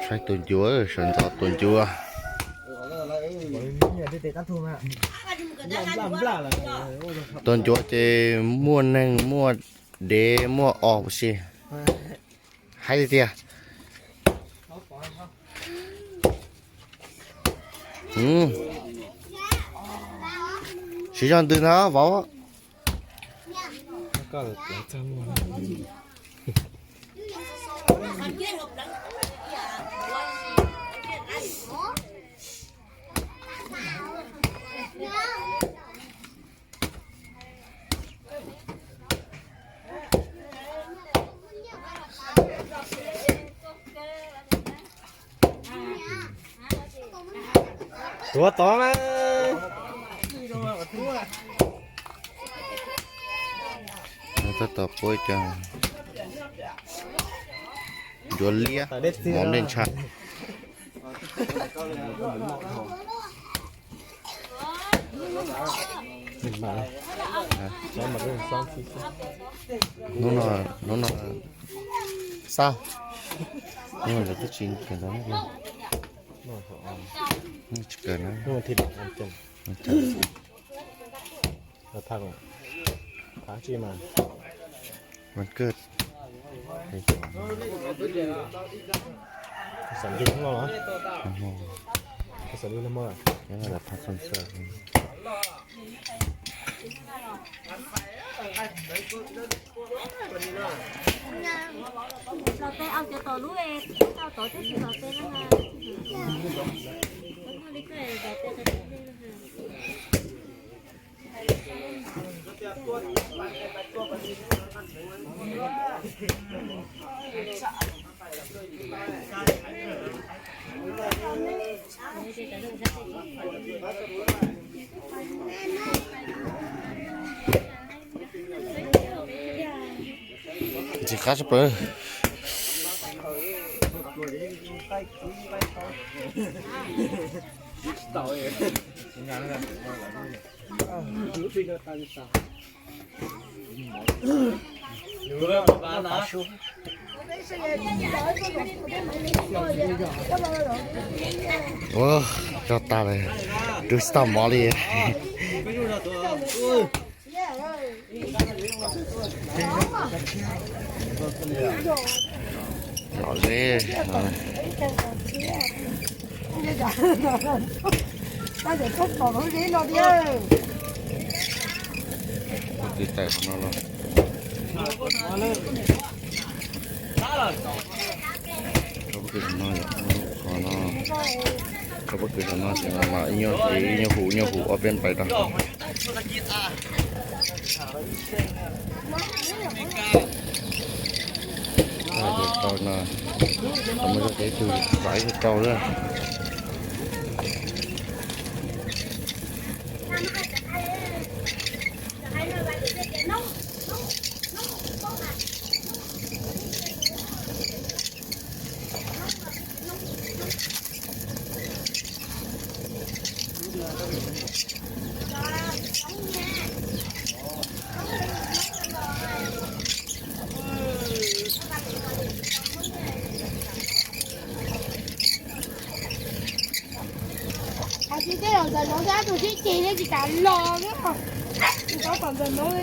Saib tus ncuav, sawv ntxov tus ncuav. Tus ncuav ces muaj neeg, muaj dev, muaj os huv si. Haib tiag tiag. Siv zog ntws ntag vauv. Tuav tod mas. Tab tom puab cov ncuav liab mov dej ntsha. Hnub no, hnub no xab, hnub no lawv twb tsis kawm ntawv, tsis kawm na. Vas kawj, xav li no los, xav li no mas, phaj xom xwm. Los tes au cov tom lub, tau tod tib si los tes na. Ntxim qab tshaj plaws. Ua, cog tas lawm, rub tsis tau mov li. Zom zeb. Pob kws tawm qhov no los. Tso pob kws qhov no, tso pob kws qhov no ces mam ib nyuag hu, ib nyuag hu ob peb npaim rau. Tau no, muaj ib tug xaiv tau lawm. Hais tias tej zaum ntawm no tab tus sib ceg thiab tsis kam los thiab. Tsis tau tom ntawm no li.